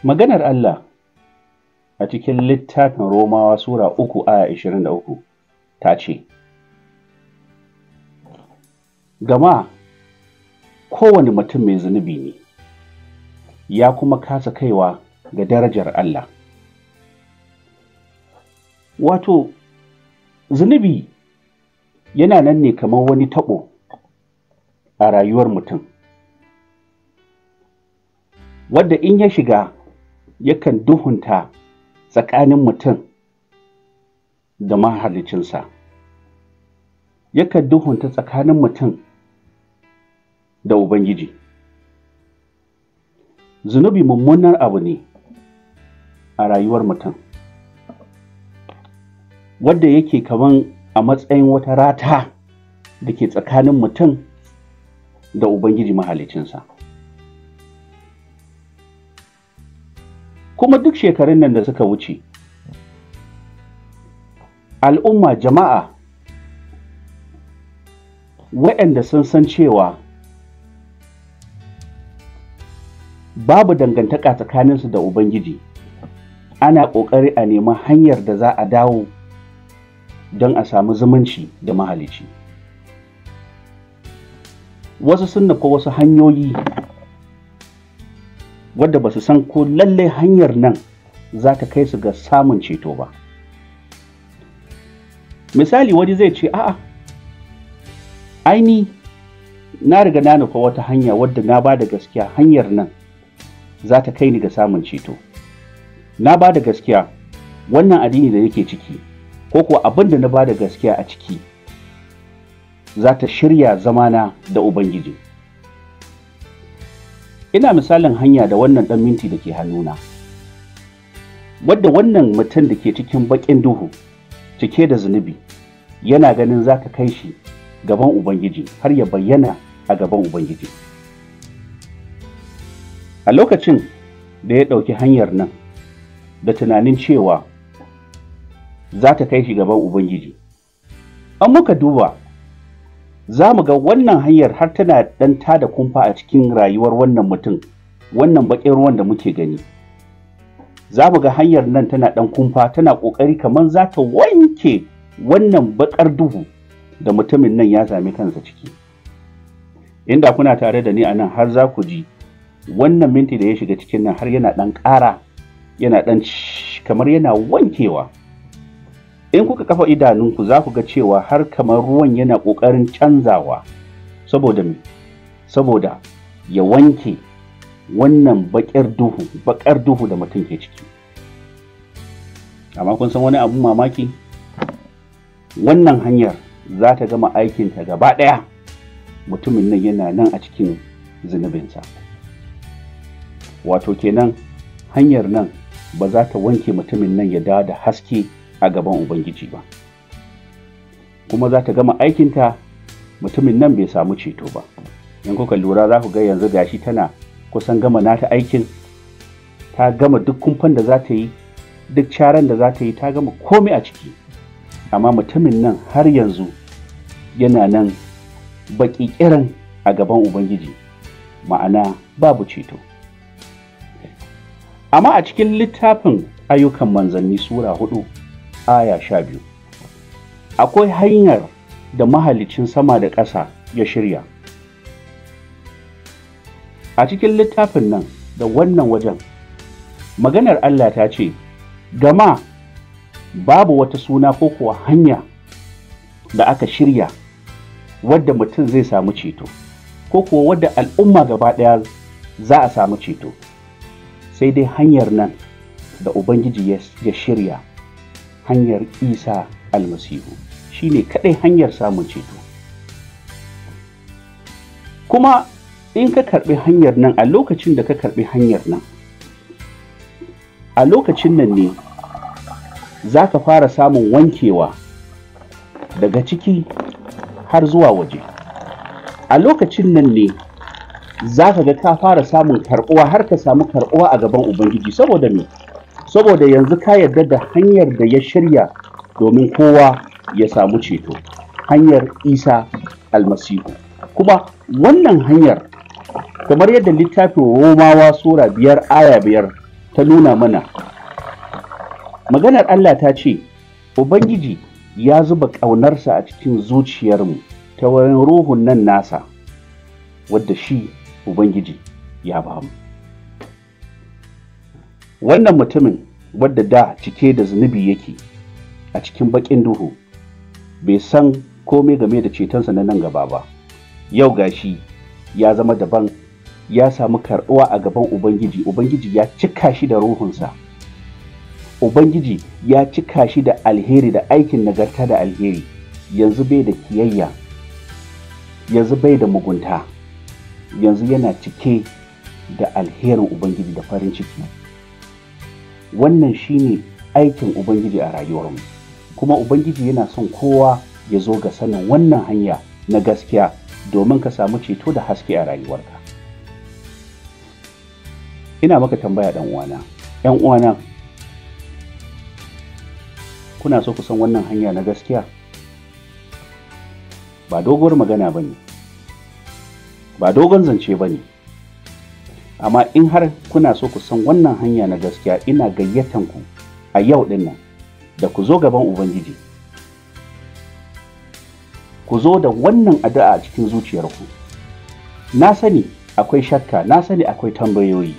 Maganar Allah a cikin littafin Romawa Sura 3 aya 23 ta ce, Gama kowane mutum mai zunubi ne, ya kuma kasa kaiwa ga darajar Allah. Wato, zunubi yana nan ne kamar wani taɓo a rayuwar mutum, wadda in ya shiga yakan duhunta tsakanin mutum da mahaliccinsa, yakan duhunta tsakanin mutum da Ubangiji. Zunubi mummunan abu ne a rayuwar mutum, wadda yake kaman a matsayin wata rata da ke tsakanin mutum da Ubangiji mahaliccinsa. Kuma duk shekarun nan da suka wuce, al'umma, jama'a waɗanda sun san cewa babu dangantaka tsakaninsu da Ubangiji, ana ƙoƙari a nemi hanyar da za a dawo don a samu zumunci da mahalicci. Wasu sun nufa wasu hanyoyi wadda ba su san ko lallai hanyar nan za ta kai su ga samun ceto ba. Misali, wani zai ce, a'a, aini na riga na nufa wata hanya wadda na ba da gaskiya hanyar nan za ta kai ni ga samun ceto. Na ba da gaskiya wannan addini da yake ciki, ko kuwa abin da na ba da gaskiya a ciki za ta shirya zamana da Ubangiji. Ina misalin hanya da wannan ɗan minti da ke hannuna, wadda wannan mutum da ke cikin baƙin duhu, cike da zunubi, yana ganin za ta kai shi gaban Ubangiji har ya bayyana a gaban Ubangiji. A lokacin da ya ɗauki hanyar nan da tunanin cewa za ta kai shi gaban Ubangiji, an muka duba za mu ga wannan hanyar har tana ɗan tada kumfa a cikin rayuwar wannan mutum, wannan baƙin ruwan da muke gani. Za mu ga hanyar nan tana ɗan kumfa, tana ƙoƙari kamar za ta wanke wannan baƙar duhu da mutumin nan ya sami kansa ciki. Inda kuna tare da ni a nan har za ku ji wannan minti da ya shiga cikin nan har yana ɗan ƙara, yana ɗan kamar yana wankewa. In kuka kafa idanunku za ku ga cewa har kamar ruwan yana ƙoƙarin canzawa, saboda me? Saboda ya wanke wannan baƙar duhu da mutum ke ciki. Amma kun san wani abun mamaki? Wannan hanyar za ta gama aikinta gaba ɗaya, mutumin nan yana nan a cikin zunubinsa. Wato kenan hanyar nan ba za ta wanke mutumin nan ya dawo da haske a gaban Ubangiji ba. Kuma za ta gama aikinta, mutumin nan bai samu ceto ba. In kuka lura za ku ga yanzu gashi tana kusan gama nata aikin, ta gama duk kumfan da za ta yi, duk caran da za ta yi, ta gama komai a ciki. Amma mutumin nan har yanzu yana nan baƙi ƙirin a gaban Ubangiji, ma'ana babu ceto. Amma a cikin littafin Ayyukan Manzanni Sura 4 aya 12, akwai hanyar da Mahaliccin sama da ƙasa ya shirya. A cikin littafin nan da wannan wajen, maganar Allah ta ce, gama babu wata suna ko kuwa hanya da aka shirya wadda mutum zai samu ceto, ko kuwa wadda al'umma gaba ɗaya za a samu ceto, sai dai hanyar nan da Ubangiji ya shirya, hanyar Isa Almasihu, shi ne kaɗai hanyar samun ceto. Kuma in ka karɓi hanyar nan, a lokacin da ka karɓi hanyar nan, a lokacin nan ne za ka fara samun wankewa daga ciki har zuwa waje. A lokacin nan ne za ka ga ka fara samun karɓuwa, har ka samu karɓuwa a gaban Ubangiji. Saboda me? Saboda yanzu ka yarda da hanyar da ya shirya domin kowa ya samu ceto, hanyar Isa Almasihu. Kuma wannan hanyar, kamar yadda littafin Romawa Sura 5 aya 5 ta nuna mana. Maganar Allah ta ce, Ubangiji ya zuba ƙaunarsa a cikin zuciyarmu ta wurin Ruhun nan nasa, wadda shi Ubangiji ya ba mu. Wannan mutumin wadda da cike da zunubi yake a cikin baƙin duhu, bai san komai game da cetonsa na nan gaba ba. Yau gashi ya zama daban, ya samu karɓuwa a gaban Ubangiji. Ubangiji ya cika shi da Ruhunsa. Ubangiji ya cika shi da alheri, da aikin nagarta da alheri. Yanzu bai da kiyayya, yanzu bai da mugunta, yanzu yana cike da alherin Ubangiji da farin ciki. Wannan shine aikin Ubangiji a rayuwarmu, kuma Ubangiji yana son kowa ya zo ga sanin wannan hanya na gaskiya domin ka samu ceto da haske a rayuwarka. Ina maka tambaya, ɗan uwana, ‘yan uwana, kuna so ku san wannan hanya na gaskiya? Ba doguwar magana ba ne, ba dogon zance ba ne, amma in har kuna so ku san wannan hanya na gaskiya, ina gayyatan ku a yau ɗin nan da ku zo gaban Ubangiji. Ku zo da wannan addu'a a cikin zuciyarku. Na sani akwai shakka, na sani akwai tambayoyi,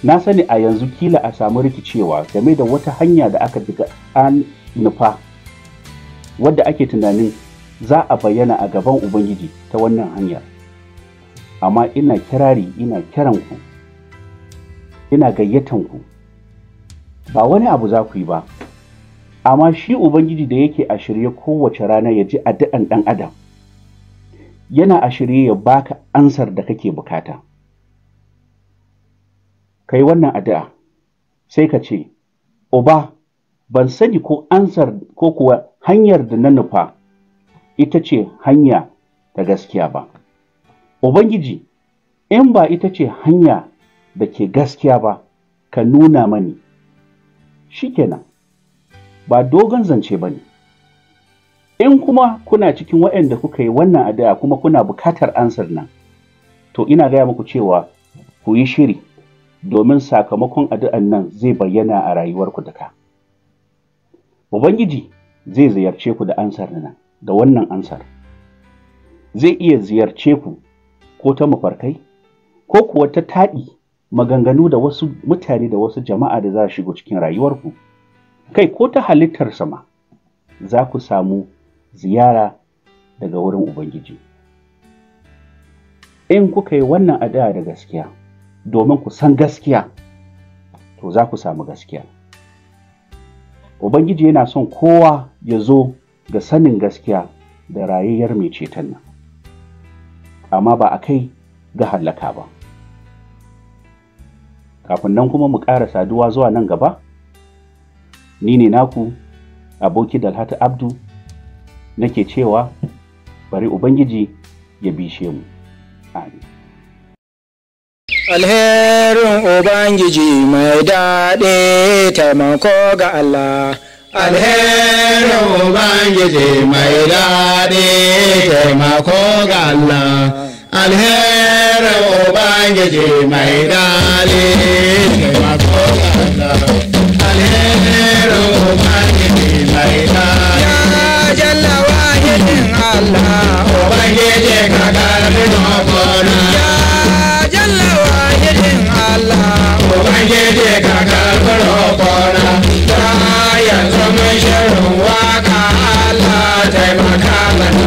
na sani a yanzu kila a samu rikicewa game da wata hanya da aka diga an nufa, wadda ake tunanin za a bayyana a gaban Ubangiji ta wannan hanyar. Amma ina kirari, ina kiranku, ina gayyatanku, ba wani abu za ku yi ba, amma shi Ubangiji da yake a shirye kowace rana ya ji addu'an ɗan adam, yana a shirye ya baka ansar da kake bukata. Kai wannan addu'a, sai ka ce, Uba, ban sani ko ansar ko kuwa hanyar da na nufa ita ce hanya ta gaskiya ba. Ubangiji, in ba ita ce hanya da ke gaskiya ba, ka nuna mani. Shikenan, ba dogon zance ba ne. In kuma kuna cikin waɗanda kuka yi wannan addu'a kuma kuna bukatar ansar nan, to ina gaya muku cewa ku yi shiri domin sakamakon addu'an nan zai bayyana a rayuwarku duka. Ubangiji zai ziyarce ku da ansar nan, da wannan ansar. Zai iya ziyarce ku ko ta mafarkai, ko kuwa ta taɗi maganganu da wasu mutane da wasu jama'a da za su shigo cikin rayuwarku. Kai, ko ta halittar sama, za ku samu ziyara daga wurin Ubangiji. In kuka yi wannan addu'a da gaskiya, domin ku san gaskiya, to za ku samu gaskiya. Ubangiji yana son kowa ya zo ga sanin gaskiya da rayayyar mai ceton nan, amma ba a kai ga hallaka ba. Kafin nan kuma mu ƙara saduwa zuwa nan gaba, ni ne naku aboki Dalhatu Abdu nake cewa bari Ubangiji ya bishe mu. Amin. Alherin Ubangiji mai daɗi, taimako ga Allah. Alherin Ubangiji mai daɗi, taimako ga Allah. Alherin Ubangiji mai daɗi, taimako ga Allah. Alherin Ubangiji mai daɗi. Ya jalla wahidin Allah. Ubangiji ka karbi roƙona. Ya jalla wahidin Allah. Ubangiji ka karbi roƙona. Ta yanzu mun shirin waka, Allah taimaka mana.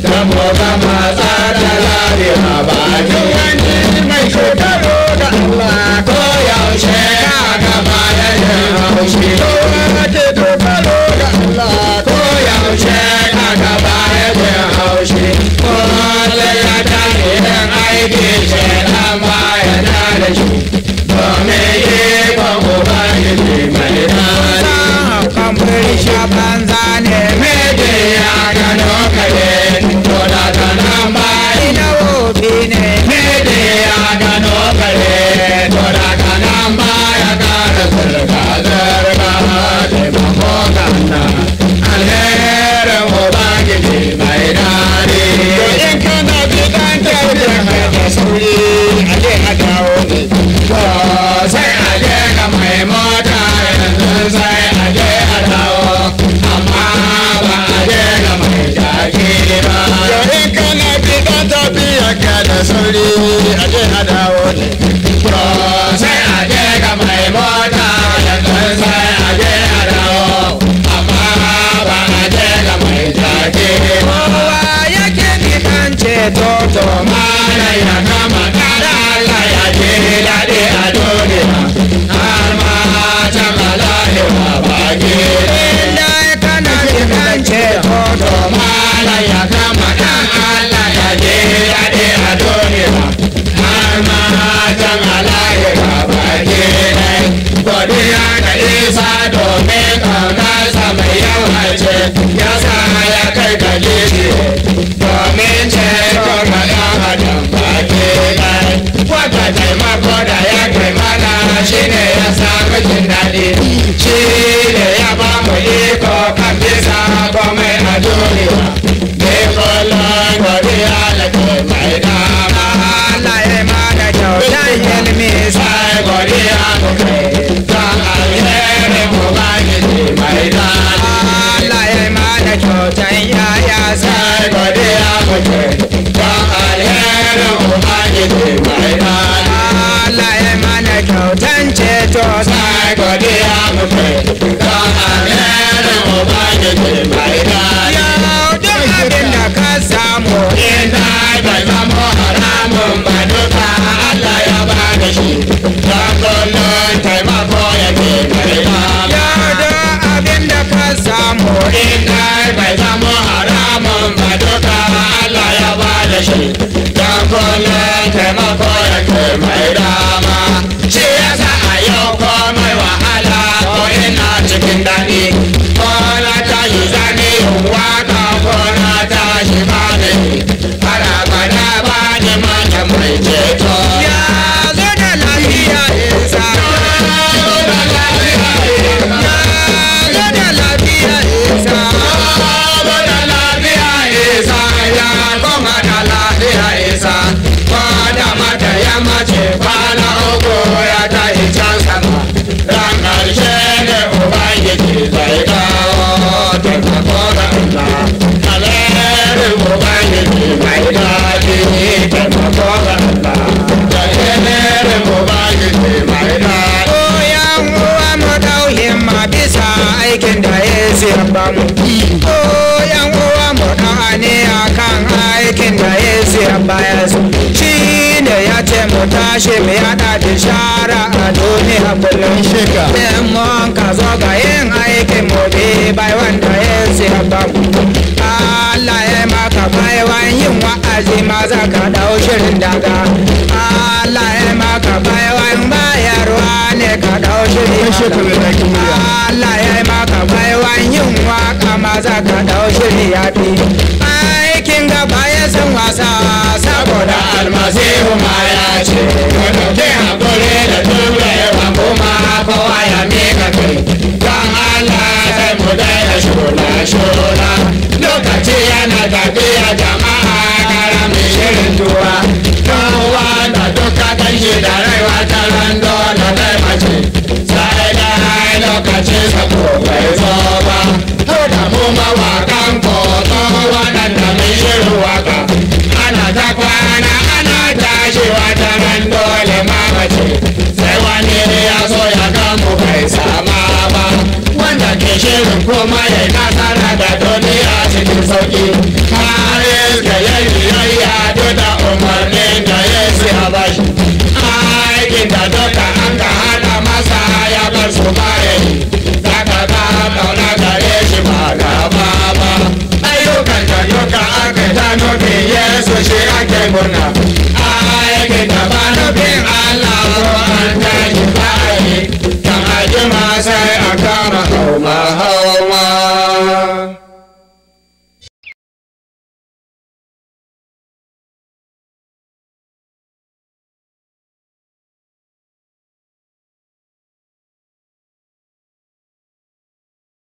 Dan mu gama tsada lafiya bakin wani mai shekaru da Allah ko yaushe ka gaba da jin haushi. Kowa ke dogaro ga Allah. Ko yaushe ka gaba da jin haushi. Kullum ya tashi yin aiki shaidan ba ya da shi. Domin ikon Taimako da ya kai mana shi ne ya samu jin daɗi, shi ne ya ba mu iko kan bisa komai a duniya. Ne kullum godiya da ke mai dama. Allah ya mana kyautar ilimi. Sai godiya mu kai don alherin Ubangiji mai daɗi. Allah ya mana kyautar yaya. Sai godiya mu kai don alherin Ubangiji mai daɗi. Allah ya mana kyautar ceto. Sai godiya mu kai don alherin Ubangiji mai daɗi. Yau duk abin da ka samu, Ina bai zamo haramun ba, duka Allah ya bada shi, don kullum taimako yake mai dama. Yau duk abin da ka samu, Ina bai zamo haramun ba, duka Allah ya bada shi, don kullum taimako yake mai dama. Shi yasa a yau komai wahala ko ina cikin daɗi, ko na tashi zane yin waka ko na tashi ba ni, har abada ba ni manta mai ceto. Ya zo da lafiya isa. Ya zo da lafiya isa. Ko yan uwa mu dau himma bisa aikin da Yesu ya bamu. Ko yan uwa mu dau aniya kan aikin da Yesu ya bayar. Shi ne ya ce mu tashi mu yaɗa bishara a duniya kullum. In mun ka zo ga yin aikin mu bi bai wanda Yesu ya bamu. Allah ya maka baiwan yin wa'azi ma za ka ɗau shirin daga. Allah ya maka baiwan bayarwa ne ka ɗau shirin. Allah ya maka baiwan yin waka ma za ka ɗau shiri ya fi. Aikin gaba ya san wasa saboda Almasihu ma ya ce, mu ɗauki haƙuri da jurewa kuma kowa ya miƙa kai. Don Allah sai mu daina shula-shula. Lokaci yana tafiya jama'a karamin shirin tuwa. Don wanda duka kan shi da rai wata ran dole zai mace. Sai dai lokacin sa ko bai zo ba. Ko da mu mawaƙan koto waɗanda mun shirin waka. Ana ta kwana ana tashi wata ran dole mamace, sai wani ya zo ya gamu bai sama ba, wanda ke shirin kuma ya nasara da duniya cikin sauki har iska ya yi biyayya duk da umarnin da Yesu ya bashi, aikin da duka an ka hana masa ya bar su baya yi, zaka ga kauna gare shi ba gaba ba. Ayyukan da duka aka ta nufin Yesu shi ake murna.